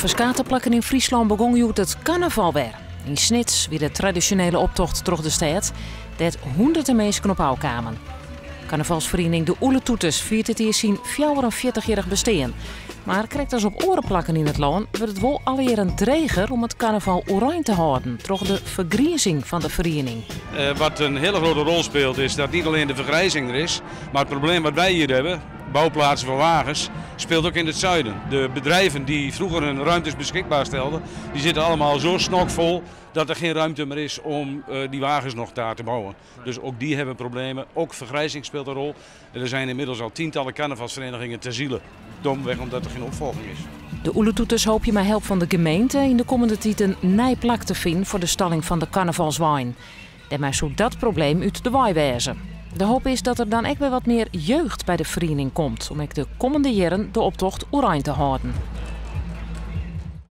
Ferskate plakken yn Fryslân begûn hjoed it karnaval wer. Yn Snits wie de tradisjonele optocht troch de stêd, dêr't hûnderten minsken op ôfkamen. Karnavalsferiening De Oeletoeters fiert dit jier syn 44-jierrich bestean. Mar krekt as op oare plakken yn it lân wurdt it wol alle jierren dreger om it karnaval oerein te hâlden troch de fergrizing fan de feriening. Wat een hele grote rol speelt is dat niet alleen de vergrijzing er is, maar het probleem wat wij hier hebben, bouwplaatsen voor wagens, speelt ook in het zuiden. De bedrijven die vroeger hun ruimtes beschikbaar stelden, die zitten allemaal zo snokvol dat er geen ruimte meer is om die wagens nog daar te bouwen. Dus ook die hebben problemen. Ook vergrijzing speelt een rol. Er zijn inmiddels al tientallen carnavalsverenigingen ter ziele. Domweg omdat er geen opvolging is. De Oeletoeters hoopje mei help fan de gemeente yn de kommende tiid in nij plak te finen foar de stalling fan de karnavalswein. Dêrmei soe dat probleem út de wei wêze. De hoop is dat der dan ek wer wat mear jeugd by de feriening komt om ek de kommende jierren de optocht oerein te hâlden.